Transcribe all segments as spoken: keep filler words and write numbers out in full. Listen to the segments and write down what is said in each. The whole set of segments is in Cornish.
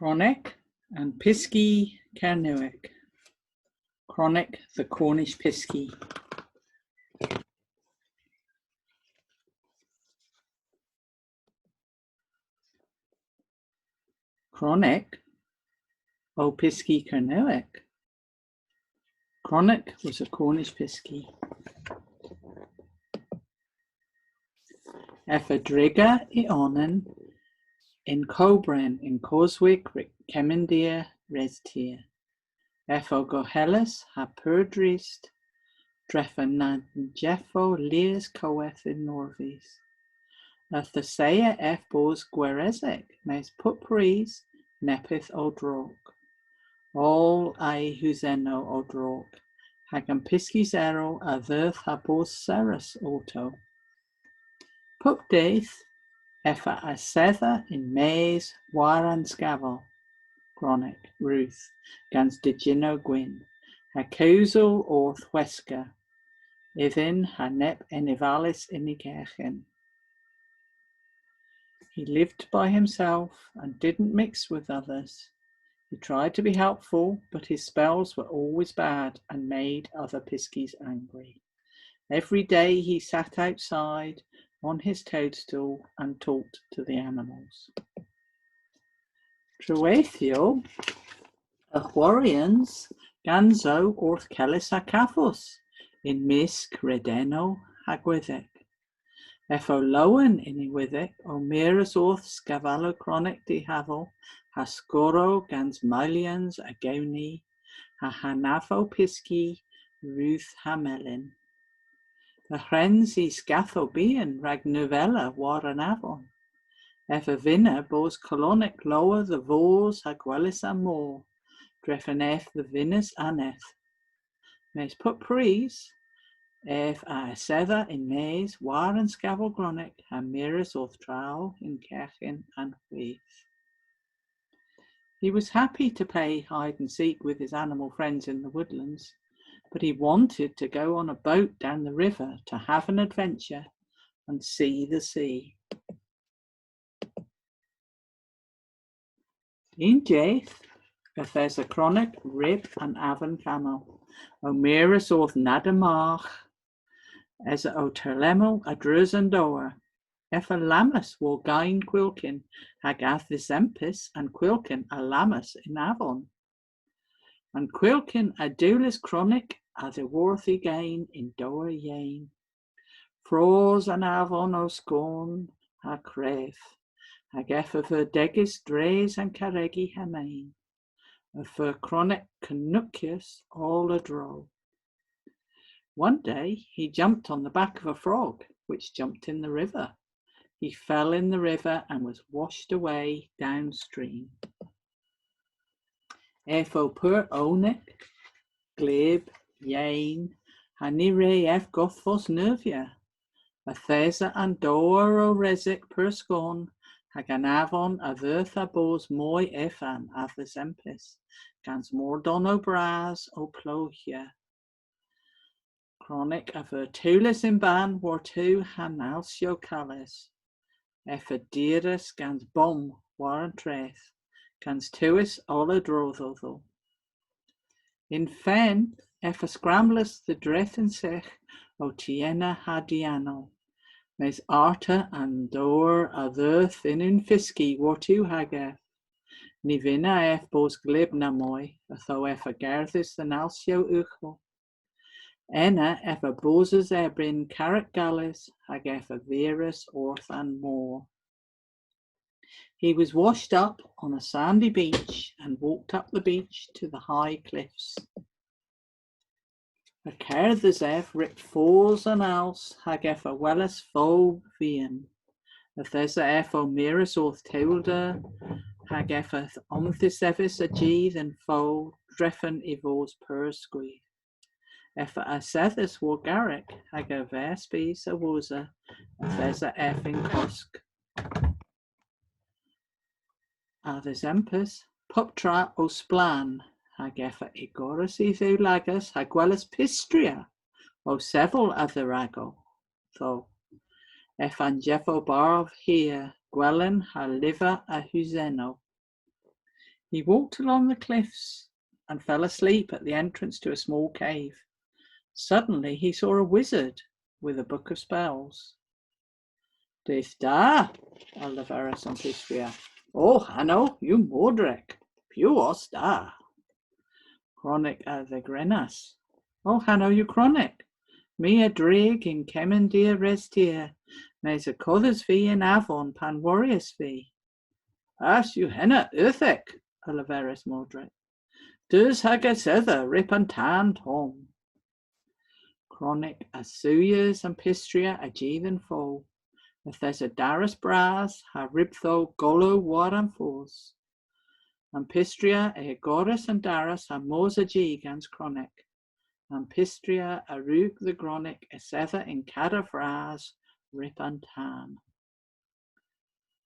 Kronek an pyski Kernewek. Kronek, the Cornish Pisky. Kronek o pyski Kernewek. Kronek was a Cornish pisky. Ev a driga y onan yn kowbren yn Coswik, kemmyndir Restir. Ev o gohelys ha pur drist, drefen na jeffo lies koweth yn norvys. Yth assaya ev bos gweresek, mes pub prys neppyth o drog. Oll a'y husenow o drog, hag an pyskis erel a dheuth ha bos serrys orto. Pub dydh, ev a esedha yn-mes war an skavel, Kronek, rudh, gans dejynnow gwynn, ha kewsel orth hweska, ydhyn ha neb enyvales yn y kerghyn. He lived by himself and didn't mix with others. He tried to be helpful, but his spells were always bad and made other piskies angry. Every day he sat outside on his toadstool and talked to the animals. Treweythyow, y hwarians ganso orth kellys ha kavos yn mysk redennow ha gwydhek. Ev o lowen yn y wydhek, ow mires orth skavellow Kronek dihaval, ha skorow gans melyans a gewni, ha hanafow pyski rudh ha melyn. Y hwrens i skathow byghan rag neuvella war an avon. Ev a vynna bos kolonek lowr dhe vos ha gwelys an mor, drefen ev dhe vynnes aneth. Mes pub prys, ev a esedha yn-mes war an skavel Gronek ha mires orth tral yn kerghyn an hwith. He was happy to play hide and seek with his animal friends in the woodlands, but he wanted to go on a boat down the river to have an adventure and see the sea. Unn jydh, yth esa Kronek ryb an avon kamel, ow mires orth nader margh, esa ow terlemmel a-dreus an dowr. Ev a lammas war geyn kwilkyn, hag a-dhesempis an kwilkyn a lammas y'n avon. An kwilkyn a dewlis Kronek a-dhyworth y geyn y'n dowr yeyn. Fros an avon o skon ha krev, hag ev a veu degys dres an karregi ha meyn. Y feu Kronek knoukys oll a-dro. One day he jumped on the back of a frog, which jumped in the river. He fell in the river and was washed away downstream. Ev o pur ownek, glyb, yeyn, ha ny wre ev godhvos neuvya. Yth esa an dowr ow resek pur skon, hag an avon a dheuth ha bos moy efan a-dhesempis, gans mordonnow bras ow ploghya. Kronek a veu tewlys yn-bann war-tu ha'n alsyow kales. Ev a diras gans bomm war an treth, gans tewes oll a-dro dhodho. Yn fen, ev a skramlas dhe dreth yn sygh ow tiena ha dianal. Mes arta an dowr a dheuth yn unn fyski war-tu hag ev. Ny vynna ev bos glyb namoy, ytho ev a gerdhas dhe'n alsyow ughel. Ena ev a bosas erbynn karrek gales hag ev a viras orth an mor. He was washed up on a sandy beach and walked up the beach to the high cliffs. Y kerdhas ev ryb fos an als hag ev a welas fow vian. Yth esa ev ow mires orth tewlder hag ev a th-, omdhisevys a-ji dhe'n fow drefen y vos pur skwith. Ev a esedhas war garrek hag a-berth spis a-wosa yth esa ev yn kosk. A-dhesempis, puptra o splann, hag ev a igoras y dhewlagas ha gwelas pystrier ow sevel a-dheragdho. Ev a'n jevo barv hir, gwelen ha lyver a husenow. He walked along the cliffs and fell asleep at the entrance to a small cave. Suddenly he saw a wizard with a book of spells. "Dydh da," a leveris an pystria. "Ow hanow yw Modrek. Piw os ta?" Kronek a dhegrenas. "Ow hanow yw Kronek. My a drig yn kemmyn diores tir, mes y kodhas vy yn avon pan worias vy." "Ass yw henna euthek," a leveris Modrek. "Deus hag esedha ryb an tan tomm." Kronek a suwyas an pystria a-ji dhe'n fow. Yth esa daras bras ha rybdho golow war an fos. An pystria a igoras an daras ha mos a-ji gans Kronek. An pystria a wrug dhe Gronek esedha yn kador vras ryb an tan.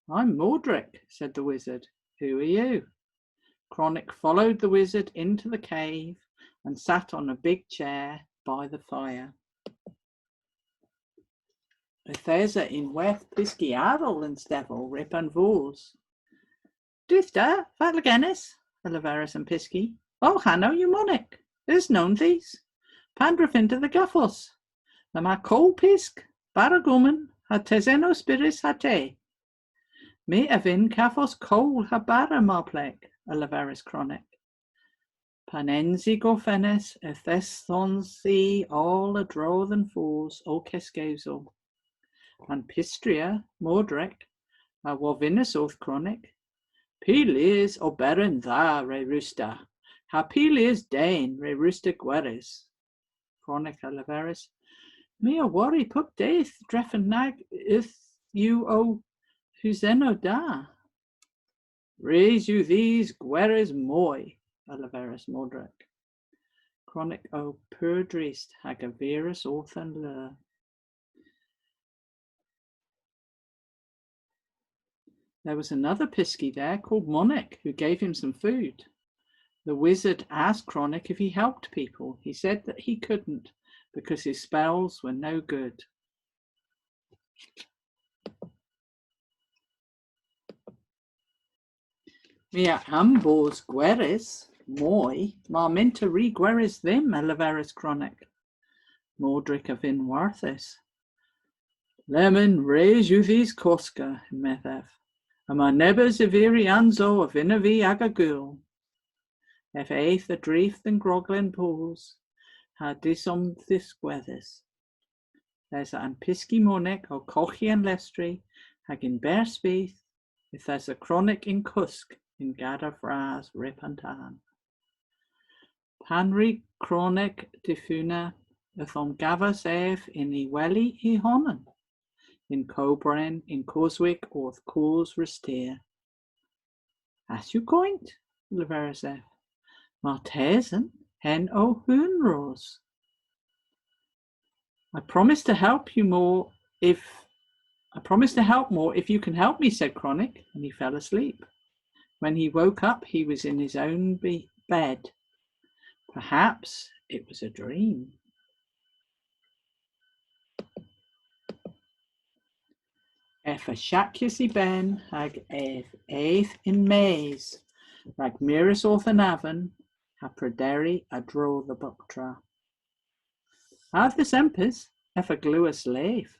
"I'm Modrek," said the wizard. "Who are you?" Kronek followed the wizard into the cave and sat on a big chair by the fire. Yth esa ynwedh pyski arall y'n stevel ryb an voos. "Dydh da, fatla genes?" a leveris an pyski. "Ow hanow yw Monek. Eus nown dhis? Pandr'a vynn'ta dhe gavos? Yma kowl pysk, bara gommyn, ha tesennow spyrys ha te." "My a vynn kavos kowl ha bara, mar pleg," a leveris Kronek. Pan ens i gorfennys, yth esons i oll a-dro dhe'n fos ow keskewsel. An pystria, Modrek, a wovynnas orth Kronek: "Py lies oberen dha re wrussta, ha py lies den re wrussta gweres?" Kronek a leveris: "My a wor pub dydh drefen nag yth yw ow husennow da." "Res yw dhis gweres moy," a leveris Modrek. Kronek o pur drist hag a viras orth an leur. There was another pisky there called Monek, who gave him some food. The wizard asked Kronek if he helped people. He said that he couldn't because his spells were no good. "My a ambos gweres moy, mar mynn'ta ri gweres dhymm," a leveris Kronek. Modrek a vynn hwarthus. "Lemmyn res yw dhis koska," yn-medh ev. "Yma nebes a viri anso a vynnav vy aga gul." Ev eth a-dryv dhe'n groglen poos, ha disomdhis gwedhys. Yth esa an pyski Monek ow kolghi an lestri, hag yn berr spydh, yth esa Kronek yn kosk yn gador vras ryb an tan. Pan wrug Kronek difuna, yth omgavas ev yn y weli y honan, yn kowbren, yn koswik orth koos restir. "Ass yw koynt," a leveris ev. "Martesen, henn o hunros." "I promise to help you more if, I promise to help more if you can help me," said Kronek, and he fell asleep. When he woke up, he was in his own be- bed. Perhaps it was a dream. Ev a shakyas y benn hag ev eth yn-mes, rag mires orth an avon, ha prederi a-dro dhe buptra. A-dhesempis, ev a glewas lev.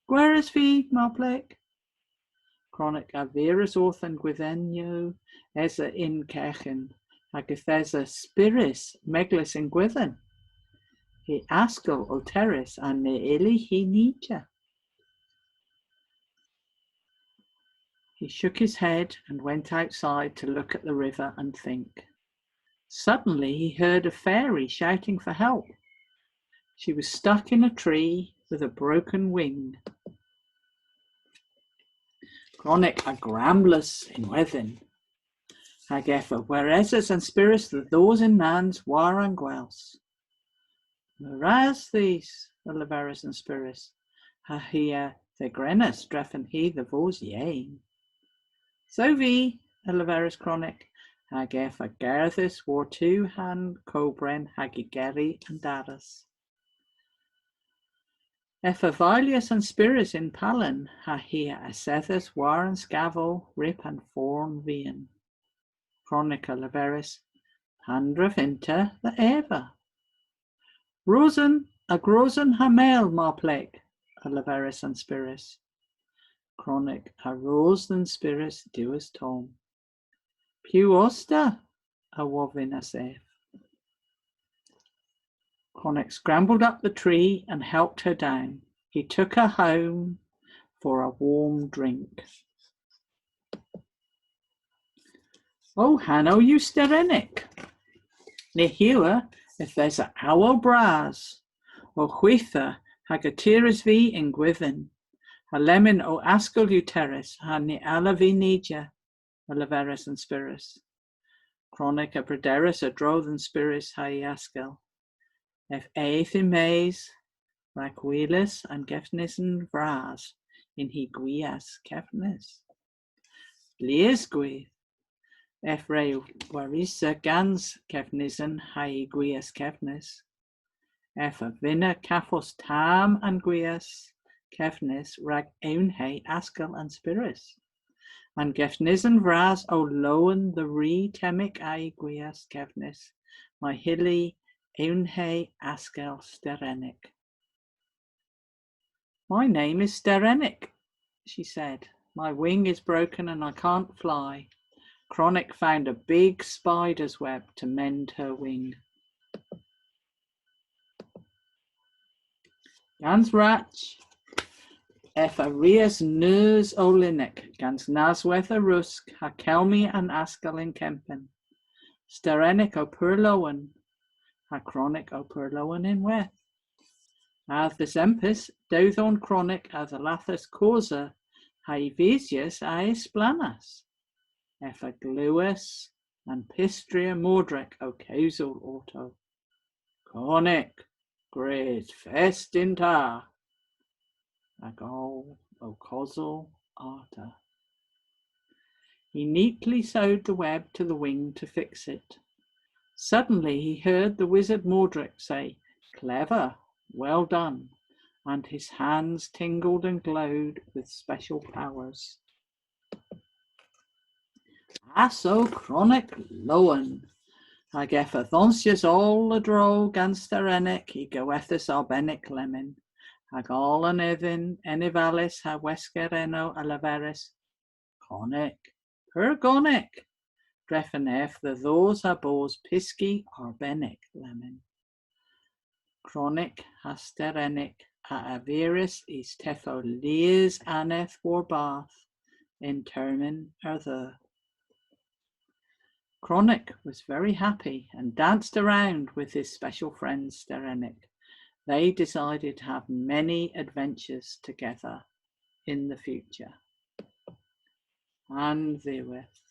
"Gweres vy, mar pleg." Kronek a viras orth an gwydhennow esa y'n kerghyn, hag yth esa spyrys meglys y'n gwydhen. Hy askel o terrys ha ny ylli hy nija. He shook his head and went outside to look at the river and think. Suddenly he heard a fairy shouting for help. She was stuck in a tree with a broken wing. Kronek a gramblas ynwedh, hag ev a weresas an spyrys dhe dhos yn-nans war an gwels. "Meur ras dhis," a leveris an spyrys, ha hi a dhegrenas drefen hi dhe vos yeyn. "Sov vy," a leveris Kronek, hag ev a gerdhas war-tu ha'n kowbren hag igeri an daras. Ev a vaylyas an spyrys yn pallen, ha hi a esedhas war an skavel ryb an forn vian. Kronek a leveris, "Pandra vynta dhe eva?" "Rosen, a grosen ha mel, mar pleg," a leveris an spyrys. Kronek a ros dhe'n spyrys diwes tomm. "Piw osta?" a wovynnas ev. Kronek scrambled up the tree and helped her down. He took her home for a warm drink. "Ow hanow yw Sterennik. Nyhewer yth esa awel bras ow hwytha hag y tiras vy yn gwydhen. Ha lemmyn ow askel yw terrys ha ny allav vy nija," a leveris an spyrys. Kronek a brederis a-dro dhe'n spyrys ha'y askel. Ev eth yn-mes rag hwilas an kevnisen vras yn hy gwias kevnis. Lies gwydh. Ev re warisa gans kevnisen ha'y gwias kevnis. Ev a vynna kavos tamm a'n gwias kevnis rag ewnhe askel an spyrys. An kevnisen vras o lowen dhe ri temmik a'y gwias kevnis, may hylli ewnhe askel Sterennik. "My name is Sterennik," she said. "My wing is broken and I can't fly." Kronek found a big spider's web to mend her wing. Gans rach, ev a wrias neus ow lynnek, gans naswedh a rusk ha kelmi an askel yn kempen. Sterennik o pur lowen, ha Kronek o pur lowen ynwedh. A-dhesempis, dewdhorn Kronek a dhallathas kosa ha'y vysyes a'y splannas. Ev a glewas an pystrier Mordrek ow kewsel orto. "Konnyk, gwrys fest yn ta!" Hag oll ow kosel arta. He neatly sewed the web to the wing to fix it. Suddenly he heard the wizard Mordrek say, "Clever, well done," and his hands tingled and glowed with special powers. Ass o Kronek lowen, hag ev a dhonsyas oll a-dro gans Sterennik y gowethas arbennik lemmyn, hag oll an ydhyn, enyvales ha hwesker eno, a leveris, "Konnyk, pur gonnyk!" Drefen ev dhe dhos ha bos pyski arbennik lemmyn. Kronek ha Sterennik a erviras y tedhow lies aneth warbarth yn termyn a dheu. Kronek was very happy and danced around with his special friend Sterennik. They decided to have many adventures together in the future. An ddiwedh.